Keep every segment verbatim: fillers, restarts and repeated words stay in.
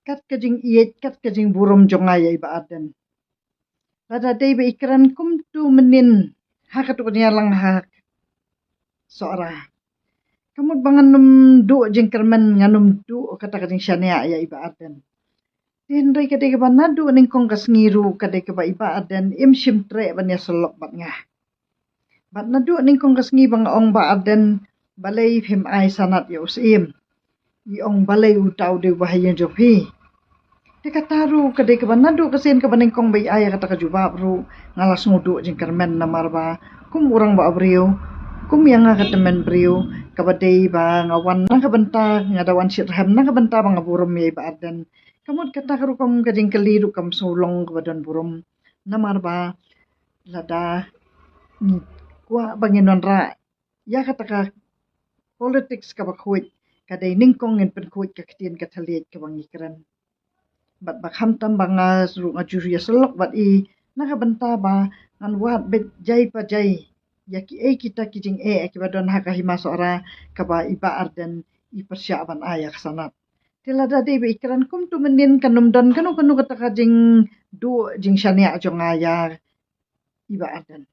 kat ka jingïeit, kat ka jingburom jong nga ïa i Bah Ardent. Lada dei ba i kren kumtu mynnin ha katu ka jingïalang ha Sohra, ka mut ba ngan ym duh jingkyrmen, ngan ym duh kata ka jingshaniah ïa i Bah Ardent. Te hynrei ka dei kaba naduh nyngkong ka sngi ruh ka dei kaba i Bah Ardent im shym treh ban ïasyllok bad nga. Bad naduh nyngkong ka sngi ba nga ong, Bah Ardent, balei phim ai sanad ïa u Syiem? I ong, balei uta u dei u bahaïing jong phi? Te kata ruh ka dei kaba naduh ka sien kaba nyngkong ba i ai ïa kata ka jubab ruh nga la sngew duh jingkyrmen, namar ba kum u rangbah briew, kum ïa nga ka tymmen briew, kaba dei ba nga wan na ka bynta, nga da wan shitrhem na ka bynta ba nga burom ïa i Bah Ardent. Ka mut kata ka rukom ka jingkylli ruh kam sngew long kaba don burom. Namar ba lada ngi kwah ba ngin wanrah ïa kata ka politics kaba khuid, ka dei nyngkong ngin pynkhuid ka ktien ka thylliej kaba ngi kren. Bad ba khamtam ba nga ruh nga ju ïasyllok bad i na ka bynta ba ngan wad beit jai pa jai ïa kiei kita ki jingeh kiba don ha ka Hima Sohra kaba i Bah Ardent i pyrshah ban ai ïa ka sanad. Te lada dei ba i kren kumtu mynnin, kan ym don kano kano kata ka jingduh jingshaniah jong nga ïa i Bah Ardent.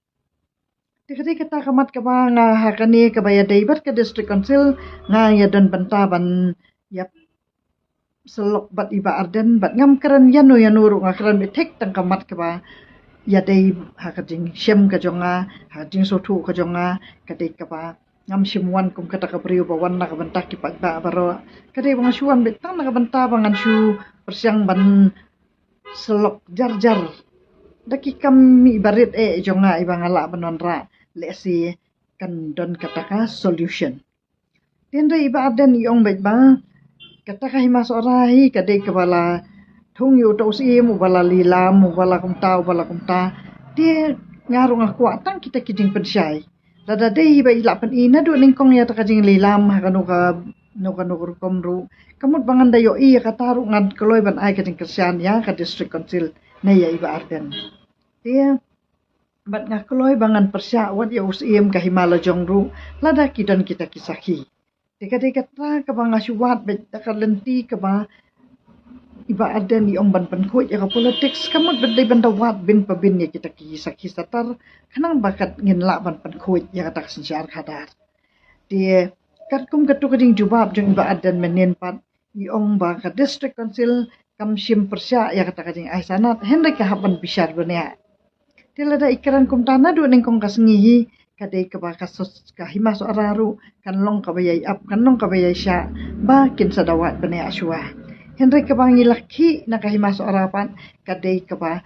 Te ka dei kata ka mat kaba nga ha kane kaba ïadei bad ka District Council nga ïa don bynta ban ïa syllok bad i Bah Ardent, bad ngam kren ïano ïano ruh, nga kren beit thik tang ka mat kaba ïadei ha ka jingshem ka jong nga, ha ka jingsngewthuh ka jong nga. Ka dei kaba ngam shym wan kum kata ka briew ba wan na ka bynta ki paidbah baroh. Ka dei ba nga shu wan beit tang na ka bynta ba ngan shu pyrshang ban syllok jar jar da ki kam iba rit eh jong nga iba nga lah ban wanrah, lehse kan don kata ka solution. Te hynrei i Bah Ardent i ong beit ba kata ka Hima Sohra hi ka dei kaba la thung ïa uta u Syiem, uba la lilam, uba la kumta, uba la kumta. Te nga ruh nga kwah tang kita ki jingpynshai. Lada dei hi ba i lah pyni naduh nyngkong ïa kata ka jinglilam ha kano kano ka rukom ruh, ka mut ba ngan da ïohi ïa kata ruh, ngan kloi ban ai ka jingkyrshan ïa ka District Council ne ïa i Bah Ardent. Te bad nga kloi ba ngan pyrshah wat ïa u Syiem ka hima la jong ruh lada ki don kita ki sakhi. Te ka dei kata kaba nga shu wad beit da ka lynti kaba i Bah Ardent i ong ban pynkhuid ïa ka politics, ka mut ba dei ban da wad bin pa bin ïa kita ki sakhi satar, khnang ba kat ngin lah ban pynkhuid ïa kata ka synshar khadar. Te katkum katu ka jingjubab jong i Bah Ardent mynnin pat, i ong ba ka District Council kam shym pyrshah ïa kata ka jingai sanad, hynrei ka hap ban bishar bniah. Te lada i kren kumta naduh nyngkong ka sngi hi, ka dei kaba ka sos ka Hima Sohra ruh kan long kaba ïai ap, kan long kaba ïai shah ba kin sa da wad bniah shuwa. Hynrei kaba ngi la khih na ka Hima Sohra pat, ka dei kaba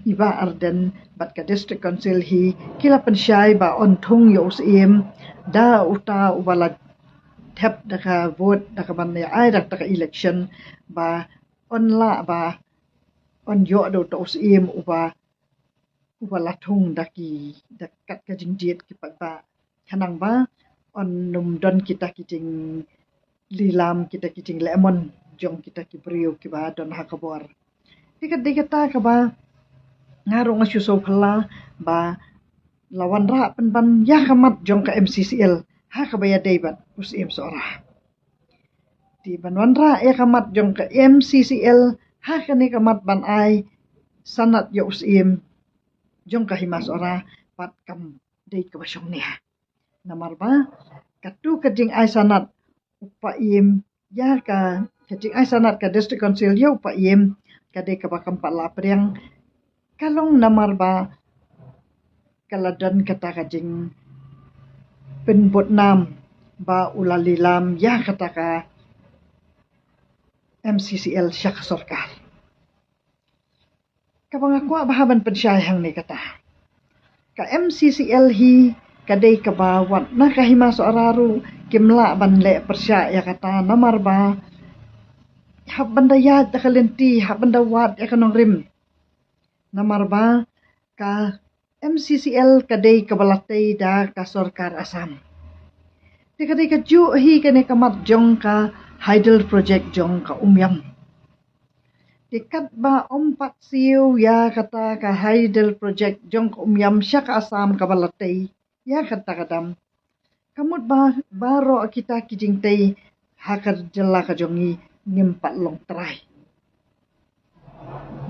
i Bah Ardent bad ka District Council hi ki la pynshai ba yn thung ïa u Syiem da uta uba la thep da ka vote, da kaban ïa ai da ka election, ba yn lah ba yn ïoh da uta u Syiem uba uba la thung da ki, da kat ka jingjied ki paidbah, khnang ba yn ym don kita ki jinglilam, kita ki jinglehmon jong kita ki briew kiba don ha ka bor. Te ka dei kata kaba nga ruh nga shu sngewphylla ba la wanrah pynban ïa ka mat jong ka M C C L ha kaba ïadei bad u Syiem Sohra. Te ban wanrah ïa ka mat jong ka M C C L ha kane ka mat ban ai sanad ïa u Syiem jong ka Hima Sohra pat kam dei kaba shongnia. Namar ba katu ka jingai sanad u Paiem ïa ka, ka jingai sanad ka District Council ïa u Paiem ka dei kaba kam pat la pdiang, ka long namar ba ka la don kata ka jingpynbud nam ba u la lilam ïa kata ka M C C L sha ka sorkar. Kaba nga kwah ba hap ban pynshai hangne kata, ka M C C L hi ka dei kaba wat na ka Hima Sohra ruh kim lah ban leh pyrshah ïa kata, namar ba hap ban da ïaid da ka lynti, hap ban da wad ïa ka nongrim. Namar ba ka M C C L ka dei kaba la tei da ka sorkar Assam. Te ka dei kajuh hi kane ka mat jong ka hydel project jong ka Umiam. Te katba ym pat siew ïa kata ka hydel project jong ka Umiam sha ka Assam kaba la tei ïa kata ka dam, ka mut ba baroh kita ki jingtei ha ka jylla ka jong ngi ngim pat long trai.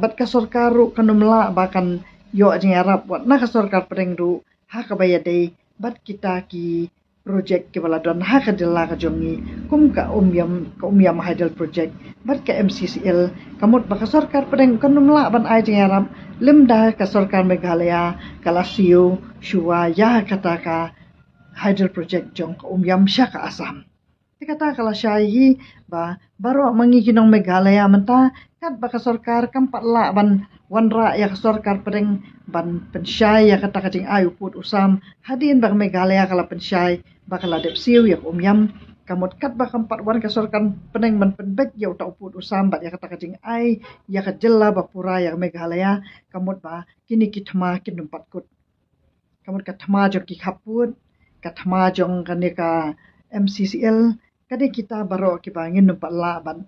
Bad ka sorkar ruh kan ym lah ba kan ïoh jingïarap wat na ka sorkar pdeng ruh ha kaba ïadei bad kita ki projek kiba la don ha ka jylla ka jong ngi kum ka Umiam, ka Umiam Hydel Project bad ka M C C L. Ka mut ba ka sorkar pdeng kan ym lah ban ai jingïarap lymda ka sorkar Meghalaya ka la siew shuwa ïa kata ka Hydel Project jong ka Umiam sha ka Assam. Te kata ka la shai hi ba baroh ma ngi ki nong Meghalaya mynta, katba ka sorkar kam pat lah ban wanrah ïa ka sorkar pdeng ban pynshai ïa kata ka jingai u pud u sam, hadien ba ka Meghalaya ka la pynshai ba ka la dep siew ïa ka Umiam. Ka mut katba kam pat wan ka sorkar pdeng ban pynbeit ïa uta u pud u sam bad ïa kata ka jingai ïa ka jylla ba pura ïa ka Meghalaya, ka mut ba kine ki thma kin ym pat kut. Ka mut ka thma jong ki khappud, ka thma jong kane ka M C C L, ka dei kita baroh kiba ngin ym pat lah ban,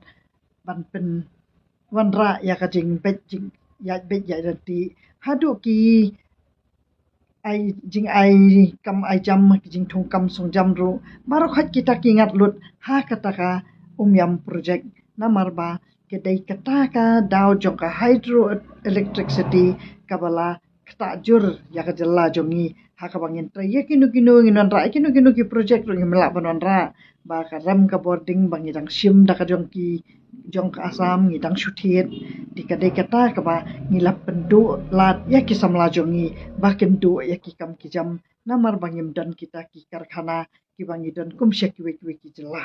ban pynwanrah ïa ka jingbeit jing, ïaid beit ïaid ryntih. Haduh ki ai jingai kam ai jam, ki jingthung kam song jam ruh, baroh khoit kita ki ngat lut ha kata ka Umiam Project. Namar ba ka dei kata ka daw jong ka hydroelectricity kaba la ktah jur ïa ka jylla jong ngi, ha kaba ngin trei ïa kino kino, ngin wanrah ïa kino kino ki projek ruh ngim lah ban wanrah ba ka rem ka bording ba ngi dang shim da ka jong ki, jong ka Assam ngi dang shu thied. Te ka dei kata kaba ngi la pynduh lad ïa ki samla jong ngi ba kin duh ïa ki kam ki jam, namar ba ngim don kita ki karkhana kiba ngi don kum sha kiwei kiwei ki jylla.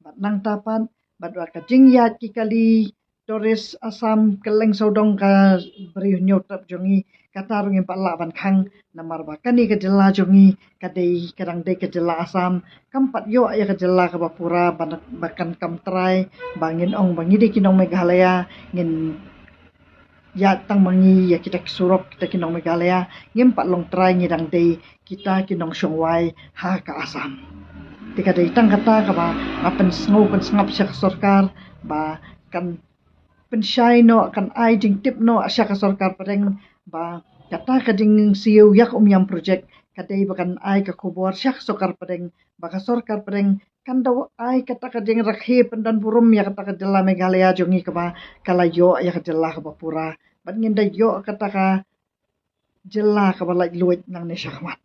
Bad nangta pat, bad wat ka jingïaid ki kali tourist Assam kylleng sawdong ka Bri Hynñiewtrep jong ngi, kata ruh ngim pat lah ban khang, namar ba kane ka jylla jong ngi ka dei, ka dang dei ka jylla Assam, kam pat ïoh ïa ka jylla kaba pura ba, ba kan kam trai ba ngin ong ba ngi dei ki nong Meghalaya, ngin ïaid tang ma ngi ïa kita ki surok, kita ki nong Meghalaya, ngim pat long trai, ngi dang dei kita ki nongshong wai ha ka Assam. Te ka dei tang kata kaba nga pynsngew pynsngap sha ka sorkar ba kan pynshai noh, kan ai jingtip noh sha ka sorkar pdeng ba kata ka jingsiew ïa ka Umiam Project ka dei ba kan ai ka khubor sha ka sorkar pdeng ba ka sorkar pdeng kan da ai kata ka jingrakhe pyndonburom ïa kata ka jylla Meghalaya jong ngi kaba ka la ïoh ïa ka jylla kaba pura. Bad ngin da ïoh kata ka jylla kaba laitluid nangne shakhmat.